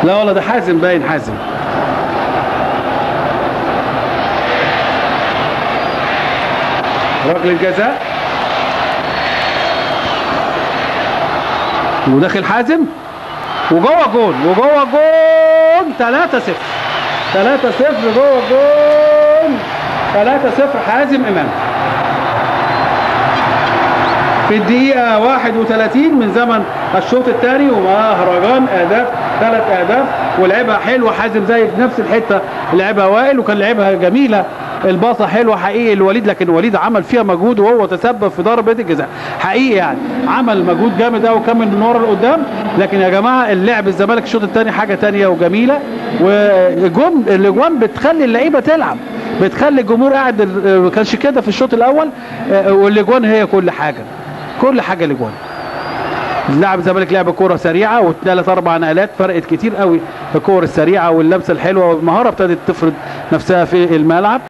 لا والله ده حازم باين، حازم. ركلة جزاء وداخل حازم وجوه جون، وجوه جون 3-0، 3-0 جوه جون، 3-0 حازم امام في الدقيقة 31 من زمن الشوط الثاني. ومهرجان اهداف، 3 اهداف، ولعبها حلوة حازم زي في نفس الحتة لعبها وائل، وكان لعبها جميلة، الباصة حلوة حقيقي الوليد، لكن وليد عمل فيها مجهود وهو تسبب في ضربة الجزاء حقيقي، يعني عمل مجهود جامد قوي وكمل من ورا لقدام. لكن يا جماعة اللعب الزمالك الشوط الثاني حاجة ثانية وجميلة، والجون الاجوان بتخلي اللعيبة تلعب، بتخلي الجمهور قاعد، ما كانش كده في الشوط الاول. والاجوان هي كل حاجة، كل حاجة الاجوان. لاعب الزمالك لعب كورة سريعة وثلاث اربع نقلات، فرقت كتير قوي الكور السريعة واللمسه الحلوة والمهاره ابتدت تفرض نفسها في الملعب.